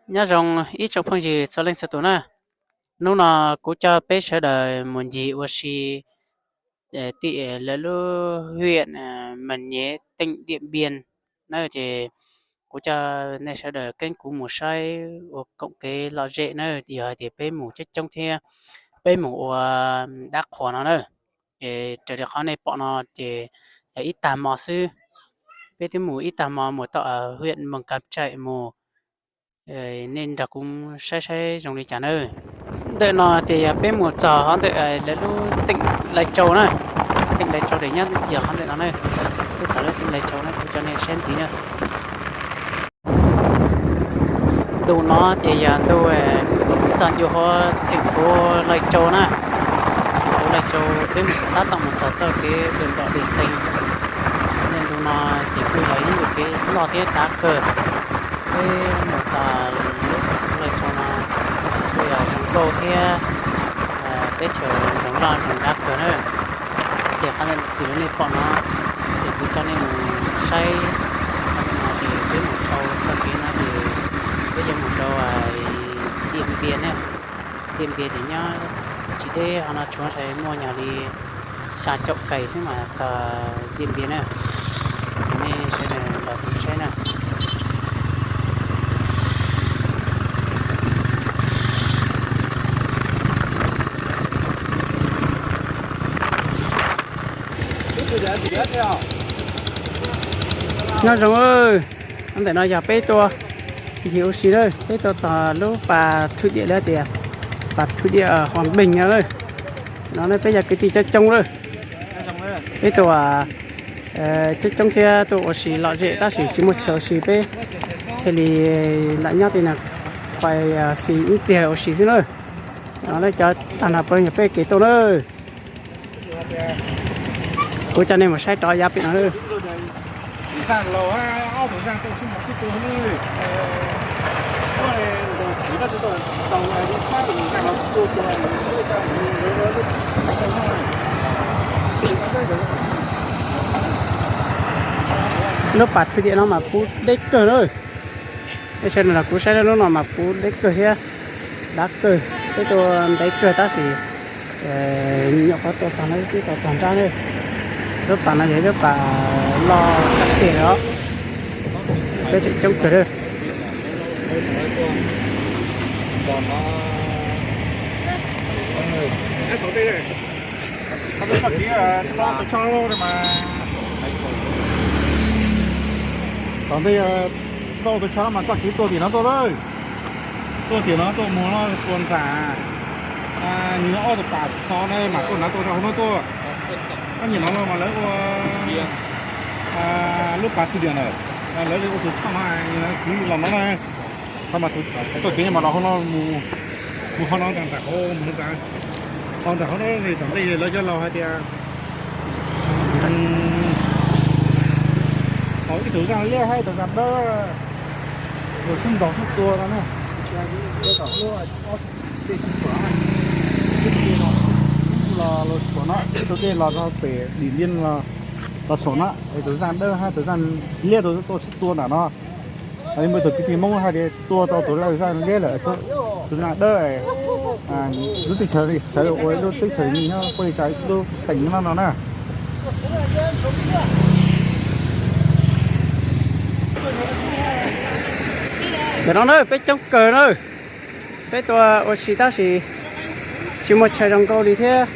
Nyob zoo ib tsoom phooj ywg txhua leej txhua tus na. Hnub no kuv coj peb sawv daws mus ncig ua si tim lawv lub huyện Mường Nhé, tỉnh Điện Biên na. Ces kuv coj nej sawv daws keeb kuv mus saib ua koom kev lom zem na, yog hais tias peb mus coob coob thiab peb mus ua dab qhuas no na. Ces raws li qhov nej pom no ces yog ib tag hmo xwb, peb twb mus ib tag hmo mus tau huyện Mường Cà Sài mus. Nej nrog kuv saib saib zoo li cas na. Ntawm no ces yog peb mus txog hov ntawm lawv lub tỉnh Lai Châu na. Tỉnh Lai Châu ces nyob yog hov ntawm no na. Peb txog lub tỉnh Lai Châu na, kuv coj nej saib ntxiv na. Ntu no ces yog ntu txog ncua hauv thành phố Lai Châu na. Thành phố Lai Châu peb mus tab tom mus txog txoj kev đường đỏ Điện Xanh. Ntu no ces kuj yog ib ntu kev loj thiab dav kawg. Peb mus txog lub thành phố Lai Châu no kuj yog zoo nkauj thiab teb chaws nroog loj nroog dav kawg na. Ces qhov ntawm txwm nej pom no ces kuv coj nej mus saib, qhov ntawm no ces peb mus dhau txoj kev no ces peb yuav mus rau Điện Biên na. Điện Biên ces nyob tsis deb qhov no, tshuav ntshai muaj nyog li xya caum cais xwb mas txog Điện Biên na. Ces nej sawv daws nrog kuv saib na. Nyob zoo, ntawm no yog peb tuaj ncig ua si lawm, peb tuaj txog lub pas thwm diam li tias pas thwm diam Hòa Bình no lawm. No peb yog kwv tij coob coob lawm, peb tuaj coob coob thiab tuaj ua si lom zem tab sis tsis muaj chaw ua si, peb thiaj li lam nyob tej no, quay phim ib pliag ua si xwb na. No cov tag nrho peb yog peb kev tuaj na. Kuv coj nej mus saib rov yav pem no. Lub pas thwm diam no mas puv deb kawg na. Peb sawv daws los kuv saib lub no mas puv deb kawg thiab dav kawg, peb tuaj ntev kawg tab sis nyuam qhuav tuaj txog no twb tau txog nrab na. Lub pas no yog ib lub pas loj kawg tiag os, peb tseem coob kawg na. Tom ntej tsis tau tus tsho mas txoj kev tuaj tim no tuaj lawm. Tuaj tim no tuaj mus no tua nram, nws ob tug pas txho na mas tuaj nrad tuaj rau hauv no tuaj. Koj nyiam no los mas lawv ua lub pas thwm diam na, lawv ua tus txhob no, kwv los no na. Txhob mas txoj kev mas los hauv no mus, mus hauv no nram hauv, mus nram hauv, nram hauv no tom ntej lawv cov laus hais tias tau ib tug zaj liab hab ib tug zaj dawb, luag sib ntaus sib tua no na. Tej tug los, ib tug dej los, los txog pem Dim Liab los, los saum no, ib tug zaj dawb hab tus zaj liab tus tuaj sib tua nram no. Muaj ib tug kwv tij Hmoob hais tias tua tau tus zaj liab lawm, tus zaj dawb, lub teb chaws sawv ua lub teb chaws nyob puab li cas lub teem no no na. Ntawm no na peb coob kawg na, peb tuaj ua si tab sis tsis muaj chaw zoo nkauj li thiab,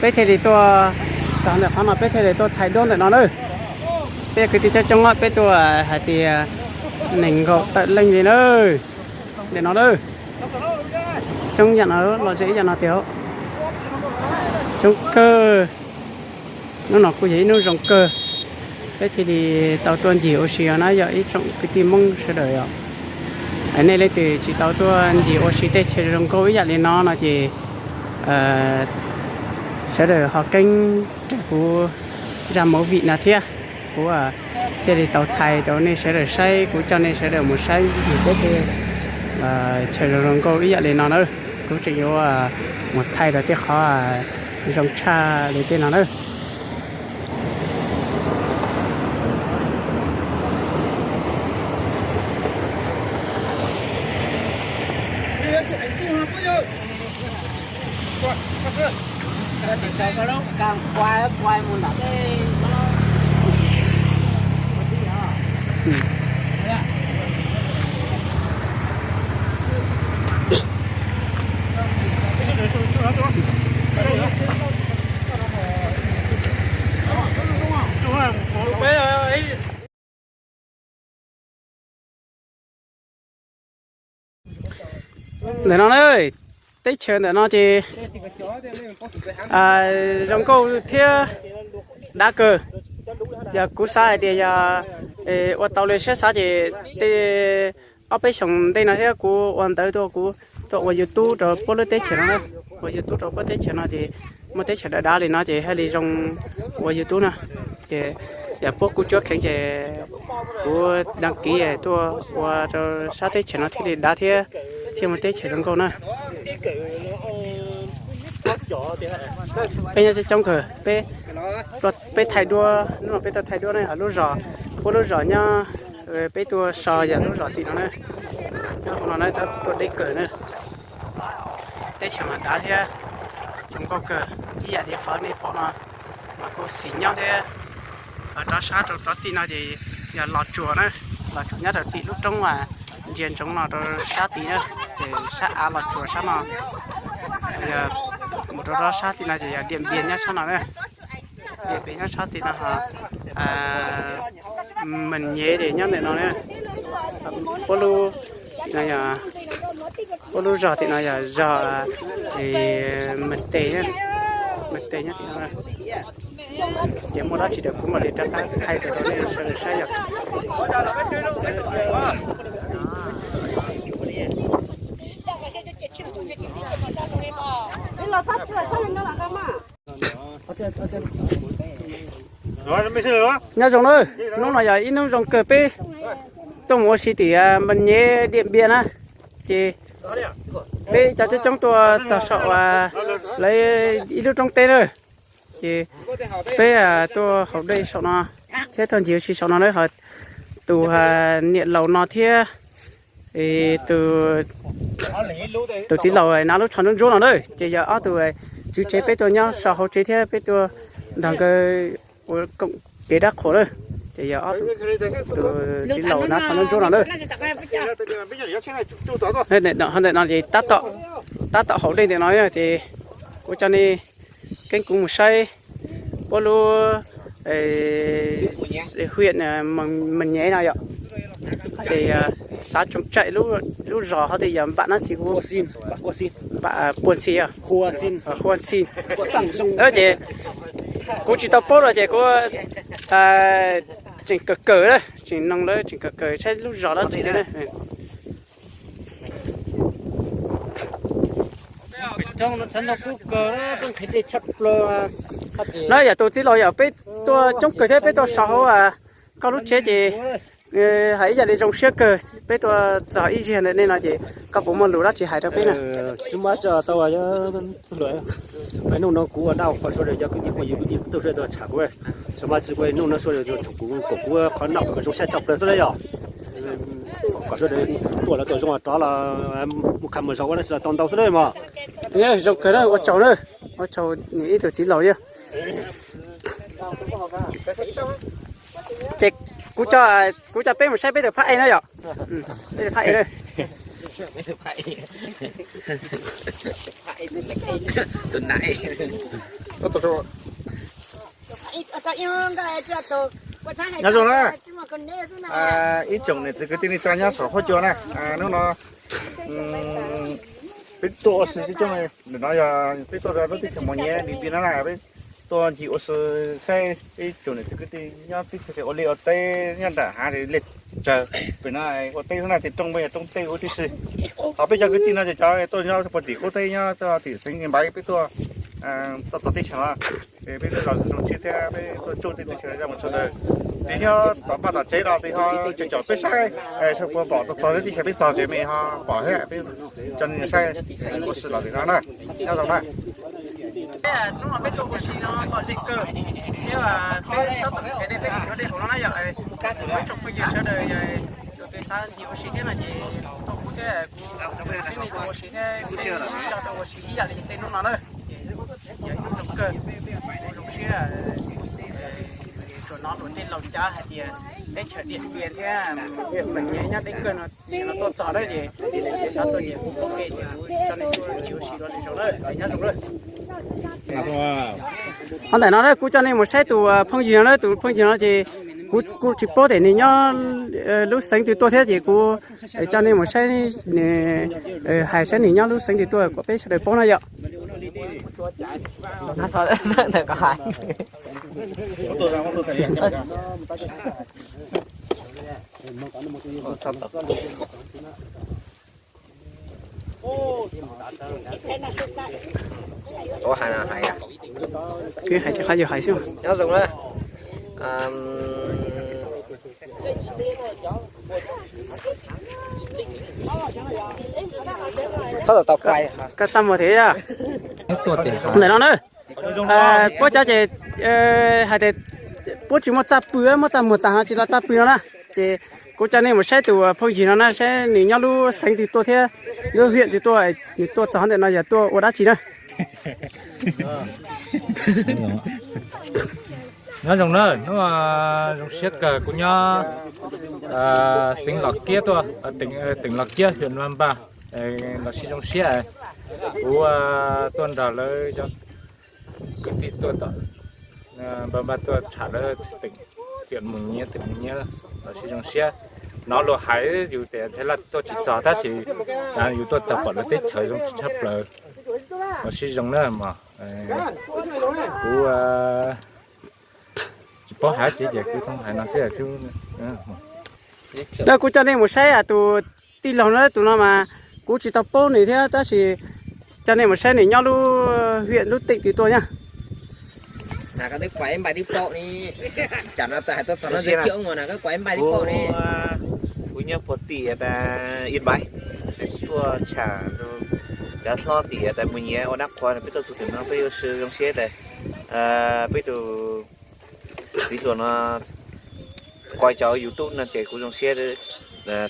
peb thiaj li tuaj txog ntawm qhov no peb thiaj li tuaj thaij duab ntawm no na. Peb kwv tij coob coob peb tuaj hais tias nees nkaum tawm leej li na. Ntawm no na, coob yam no los ze ib yam no tiag, coob kawg. Hnub no kuj yog ib hnub zoo kawg, peb thiaj li tau tuaj ncig ua si os na yog ib tsoom kwv tij Hmoob sawv daws os. Nej leej twg tsis tau tuaj ncig ua si tej chaw zoo nkauj ib yam li no no ces sawv daws ho keeb raws kuv zaj movie no thiab, kuv thiaj li tau thaij rau nej sawv daws saib, kuv coj nej sawv daws mus saib ncig peb tej chaw zoo zoo nkauj ib yam li no na. Kuv tseem yuav mus thaij rau tej qhov zoo tshaj li tej no na. Ntawm no na, teb chaws ntawm no ces zoo nkauj thiab dav kawg. Yog kuv xav hais tias yog ua tau li siab xav ces tej ob peb xyoos ntej no thiab kuv ua ntawv tuaj, kuv tuaj ua YouTube rau puab lub teb chaws no na. Ua YouTube rau puab teb chaws no ces muaj teb chaws dav dav li no ces thiaj li zoo ua YouTube na. Ces yog puab kuj cuab kheev ces kuv đăng ký tuaj ua rau sab teb chaws no thiaj li dav thiab, thiaj muaj teb chaws zoo nkauj na. Peb nyob coob coob kawg, peb, peb thaij duab, hnub no peb tuaj thaij duab na, ho lub zos, puab lub zos nyob, peb tuaj so yog lub zos tim no na. Nyob hauv no na, tuaj deb kawg na. Teb chaws mas dav thiab zoo nkauj kawg ib yam li qhov nej pom no, mas kuj xis nyob thiab. Rov sab rau rov tim no ces yog Los Tsuas na, Los Tsuas nyob rau tim lub roob ntsia ntsoov no rau sab tid na, ces sab av Los Tsuas sab no. Yog mus rau rov sab tim no ces yog Điện Biên nyob sab no na. Điện Biên nyob sab tim no ho Mường Nhé ces nyob ntawm no na. Puab lub, puab lub zos tim no yog zos Mường Tè, Mường Tè nyob tim no. Ces muaj dab tsi ces kuv mam li rov qab thaij rau nej sawv daws saib yom. Nyob zoo na, hnub no yog ib hnub zoo kawg peb tuaj mus ua si tim Mường Nhé, Điện Biên na. Ces peb cov coob coob tuaj txog saum lawv ib lub roob teb na. Ces peb tuaj haus dej saum no thiab tuaj ncig ua si saum no na. Ho tus niam laus no thiab tus txiv laus hnav lub tsho ntsuab ntsuab no na, ces yog ob tug tswv tsev peb tuaj nyob so hauv tsev thiab peb tuaj nrog nkawd ua koom kev dab qhuas na. Ces yog ob tug, tus txiv laus hnav tsho ntsuab ntsuab no na. Ntawm no ces tab tom haus dej ntawm no ces kuv coj nej keeb kuv mus saib puab lub huyện Mường Nhé no yom. Ces xav tsoom tsaim lub zos ho tias yog npam dab tsi, npam Puag Xi, Huag Xi. Ces kuv tsis tau paub los ces kuv tseem kawm kawm, tseem noog lawv tseem kawm kawm saib lub zos dab tsi na. No yog tus txiv laus yog peb tuaj coob kawg thiab peb tuaj so hauv koj lub tsheb ces hais ib yam li zoo siab kawg peb tuaj txog ib zaug ntawm nej no ces koj puas muaj lus dab tsi hais rau peb na? Tsis muaj dab tsi tau. Hnub no kuv ua dab qhuas sawv daws cov kwv tij phooj ywg kwv tij xub tuaj sawv daws tuaj tsham kuv, tsis muaj dab tsi kuv hnub no sawv daws tuaj tsham kuv kom kuv qhov noj qhov zoo sab tshaj plaws xwb na yom. Kom sawv daws tuaj los txog zoo los rov los mus qha mus zog ua dab tsi los tau ntau xwb na mog. Zoo kawg na, ua tsaug na, ua tsaug ib tug txiv laus yog. Ces kuv, kuv coj peb mus saib peb tus phab ej na yom. Peb tus phab ej na. Nyob zoo na, ib tsoom niam txiv kwv tij neej tsa nyob saum huab cua na, hnub no peb tuaj ua si tib coob, ntawm no yog peb tuaj rau lub teb chaws Mường Nhé Điện Biên no na, peb tuaj ncig ua si saib peb tsoom niam txiv kwv tij nyob teb chaws ua liaj ua teb nyob nram hav liaj tsaws, pem no ua teb xwb na, tej roob peb yog roob teb huv tib si. Ho peb cov kwv tij no ces cov tuaj nyob puag tim qub teb nyob tim xeev Npaiv, peb tuaj txog txog teb chaws no, peb tuaj los zoo siab thiab peb tuaj tsuj tej teb chaws no mus sawv daws. Ces nyob tom paj tom tsev los tes ho caum caum peb saib, sawv puas pom txog txog teb chaws peb txog tsev me ho pom thiab peb cov neeg saib ua si los tes no na. Nyob zoo na. Hnub no peb tuaj ua si no lom zem kawg thiab peb tab tom kev dej peb mus dej hauv no na yom. Peb tsoom phooj ywg sawv daws yog tus twg xav ncig ua si thiab no ces tuaj kuv thiab kuv tib neeg tuaj ua si thiab kuv coj tuaj ua si ib yam li tej hnub no na. Ces yog ib hnub zoo kawg, kuv zoo siab tsuas hnov luag tej laus cab hais tias teb chaws Diam Pias thiab Meem Nyiav nyob deb kawg no, no tuaj txog na ces xav tuaj ces kuv pom kev ces kuv coj nej tuaj tsis ua si rau lwm zaus na, nyob zoo na. Qhov ntawm no na kuv coj nej mus saib tus phooj ywg no na, tus phooj ywg no ces kuv kuj tsis paub tias nws nyob lub xeev twg tuaj thiab ces kuv coj nej mus saib nws, hais saib nws nyob lub xeev twg tuaj kom peb sawv daws paub na yom. Kwv hais ces qhov yus hais xwb. Nyob zoo na. Txhob tau tau kuai. Koj txaj muag thiab. Ntawm no na, puab cov ces hais tias puab tsis muaj txaj pw, muaj txaj muag tas ho tsis los txaj pw no na. Ces kuv coj nej mus saib tus phooj ywg no na, saib nws nyob lub xeev twg tuaj thiab lub hiam twg tuaj, nws tuaj txog ntawm no yog tuaj ua dab tsi na. Nyob zoo na, hnub zoo siab kawg kuv nyob xeev Los Kiab tuaj, teem Los Kiab, hiam Npa Npa, los sib zoo siab. Kuv tuaj nrog lawv cov kwv tij tuaj tom Npa Npa tuaj tsham lawv teem, hiam Meem Nyiav, teem Meem Nyiav, los sib zoo siab. Hnov luag hais yus tias Nthaiv Laj tuaj tsis txog tab sis yus tuaj txog pom lawv teb chaws zoo tshaj plaws. Los sib zoo na mog. Kuv tsis paub hais tsi ces kuv thov hais no xwb. Kuv coj nej mus saib tus tij laug no, tus no mas kuv tsis tau paub nws thiab tab sis coj nej mus saib nws nyob lub hiam lub teem twg tuaj na. Kuv nyob puag tim Ib Npaiv, tuaj tsham cov hlob tim Meem Nyiav ua dab qhuas, peb tuaj txog tim no peb yuav zoo siab tas peb tus txiv hluas no kuai cov YouTube no ces kuv zoo siab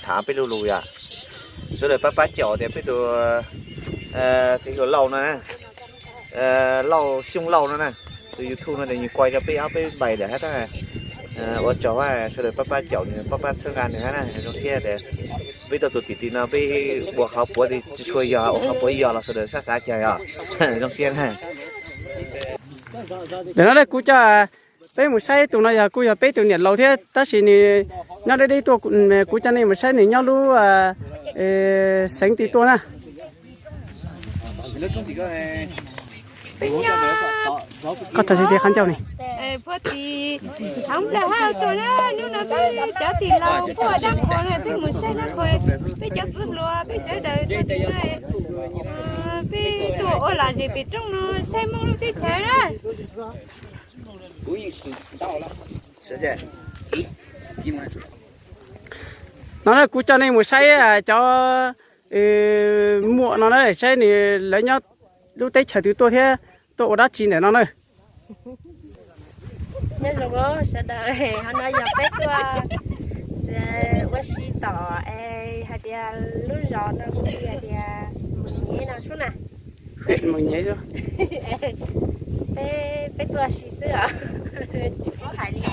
tham peb lub lus yom. Sawv daws pab pab caum tias peb tus txiv hluas Lauj no, Lauj Xyooj Lauj no na, tus YouTube no ces nws kuai rau peb ob peb npaim lawm hab tab ua tsaug, sawv daws pab pab caum nws, pab pab txhawb nqa nws hab na, zoo siab tias peb tuaj txog tim tim no peb ua qhov puav tsis tshua yog, ua qhov puav yog los sawv daws sab xav cag os. Zoo siab na. Ntawm no kuv coj peb mus saib tus no yog kuj yog peb tus niam laus thiab tab sis nws nyob deb deb tuaj, kuv coj nej mus saib nws nyob lub xeev twg tuaj na. Koj tau qhov ncauj ne. Puag tim Hmoob Nplog hab tuaj na, hnub no peb cov tij laug quaj dab qhuas na, peb mus saib dab qhuas, peb cov txiv hluas peb sawv daws tuaj tim no, peb tuaj ua lom zem pem roob no saib Hmoob lub teb chaws na. No na kuv coj nej mus saib cov muam no na, saib nws lawv nyob lub teb chaws twg tuaj thiab tuaj ua dab tsi ntawm no na. Nyob zoo sawv daws, hov no yog peb tuaj ua si tom es hais tias lub zos no kuj hais tias Meem Nyiav no sub na. Peb, peb tuaj ua si xwb os, tsis paub hais li.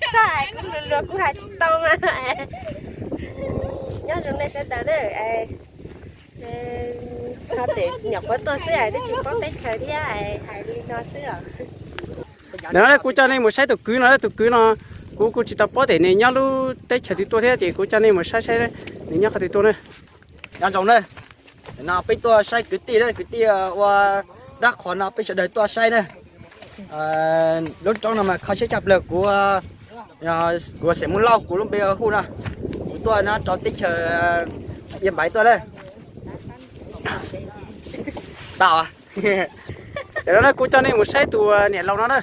Txhob hais kuv luag luag kuv hais tsis tau mas. Nyob zoo nej sawv daws na. Ho tias nyuam qhuav tuaj xwb es twb tsis paub teb chaws thiab es hais li no xwb os. Ntawm no kuv coj nej mus saib tus kwv no, tus kwv no kuv kuj tsis tau paub tias nws nyob lub teb chaws twg tuaj thiab ces kuv coj nej mus saib saib nws nyob qhov twg tuaj na. Nyob zoo na, no peb tuaj saib kwv tij na, kwv tij ua dab qhuas no peb sawv daws tuaj saib na. Lub roob no mas kho siab tshaj plaws, kuv, kuv xeem Hmoob Lauj kuv lub npe hu no, kuv tuaj no rau teb chaws Yaj Npaiv tuaj na. Tau. Ces no kuv coj nej mus saib tus niam laus no na.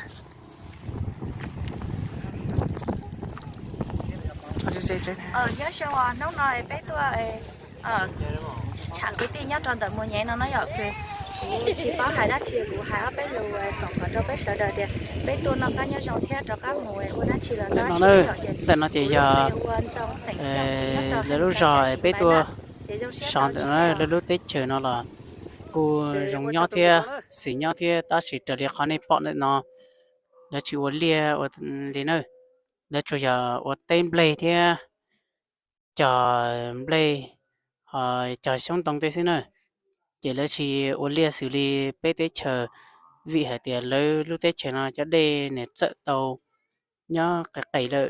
Nyob zoo, hnub no peb tuaj tsham kwv tij nyob rau ntawm Mus Nyev no no yom. Kuv tsis paub hais dab tsi, kuv hais ob peb lus foom kom rau peb sawv daws tias peb tuaj noj qab nyob zoo thiab rov qab mus ua dab tsi los ntawm no ces yog lawv lub zos peb tuaj so ntawm lawv lub teb chaws no los kuj zoo nyob thiab xis nyob thiab, tab sis raws li qhov nej pom ntawm no, lawv tsis ua liaj ua li na, lawv tsuas yog ua teb nplej thiab cog nplej, cog xyoob ntoo tej xwb na. Ces lawv tsis ua liaj xws li peb teb chaws, vim hais tias lawv lub teb chaws no cov dej nws txawm tau nyob qis qis lawm,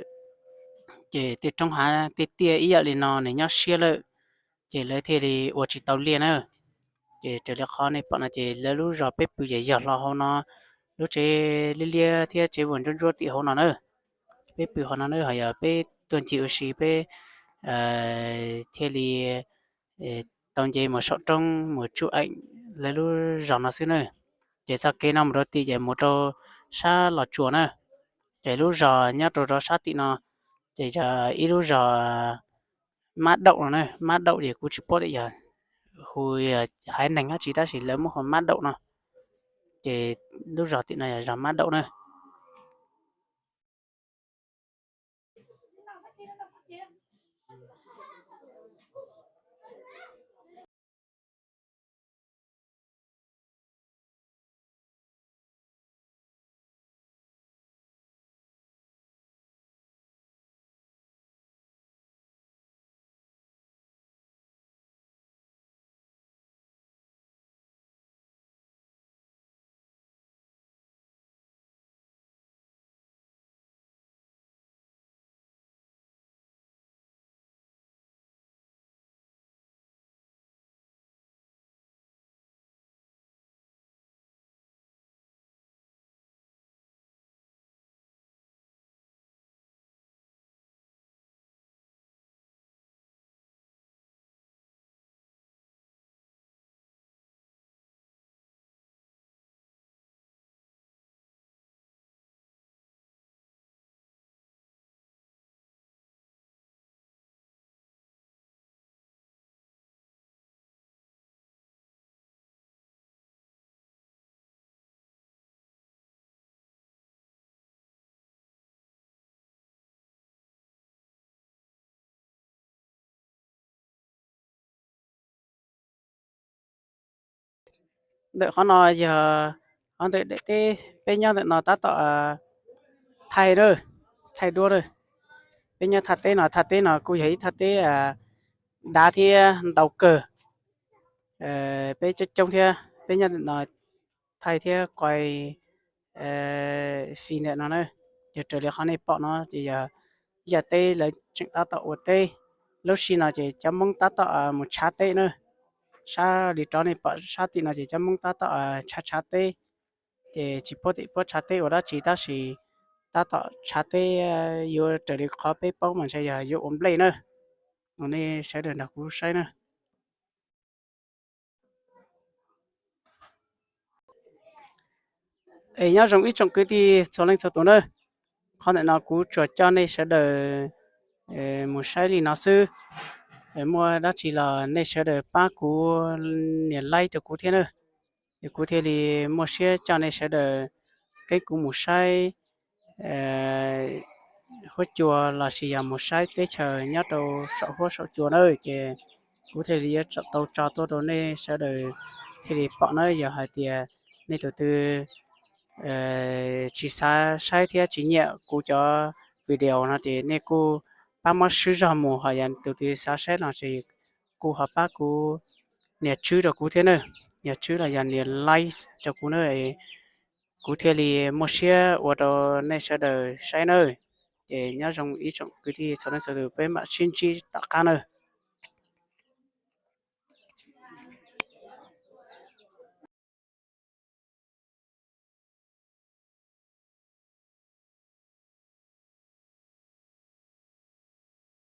ces tej roob hav tiaj tiaj ib yam li no nws nyob siab lawm, ces lawv thiaj li ua tsis tau liaj na. Ces raws li qhov nej pom no ces lawv lub zos peb pw ces yog hlo hauv no, lub tsev liab liab thiab tsev vuas ntsuab ntsuab tim hauv no na. Peb pw hauv no na, ho yog peb tuaj ncig ua si peb thiaj li tau nce mus saum roob mus tsuj eem lawv lub zos no xwb na. Ces txoj kev no mus rau tim ces mus rau sab Los Tsuas na. Ces lub zos nyob rau rau sab tim no ces yog ib lub zos Mab Daum no na. Mab Daum ces kuv tsis paub tias yog hu haiv neeg dab tsi tab sis lawv muab hu Mab Daum no. Ces lub zos tim no yog zos Mab Daum na. Ntawm qhov no yog qhov ntawm daim teb peb nyob ntawm no tab tom thaij, thaij duab na. Peb nyob thaj teb no, thaj teb no kuj yog ib thaj teb dav thiab ntau kawg. Peb coob coob thiab peb nyob ntawm no thaij thiab quaj fij ntawm no na. Ces raws li qhov nej pom no ces yog ib yam teb lawv tseem tab tom ua teb. Lub sij no ces cov Hmoob tab tom mus tshav teb na. Sab li rov nej pom sab tim no ces cov Hmoob tab tom tshav tshav teb. Ces tsis paub tim puab tshav teb ua dab tsi tab sis tab tom tshav teb yuav raws li qhov peb paub mas ntshe yog yuav ua nplej na. Nej sawv daws nrog kuv saib na. Es nyob zoo ib tsoom kwv tij txhua leej txhua tus na, qhov ntawm no kuv tsuas coj nej sawv daws mus saib li no xwb. Muaj dab tsi los nej sawv daws pab kuv nias like rau kuv thiab na, es kuv thiaj li muaj siab coj nej sawv daws keeb kuv mus saib huab cua los sis yog mus saib teb chaws nyob rau saum huab saum cua na. Ces kuv thiaj li yuav tau tso tuaj rau nej sawv daws thiaj li pom na. Yog hais tias nej tus twg tsis xav saib thiab tsis nyiam kuv cov video no ces nej kuj pab muab swb zog mus, ho yog tus twg xav saib no ces kuj ho pab kuv nias tswb rau kuv thiab na. Nias tswb los yog nias like rau kuv na, kuv thiaj li muaj siab ua rau nej sawv daws saib na. Ces nyob zoo ib tsoom kwv tij txhua leej txhua tus, peb mam sib ntsib tom qab na.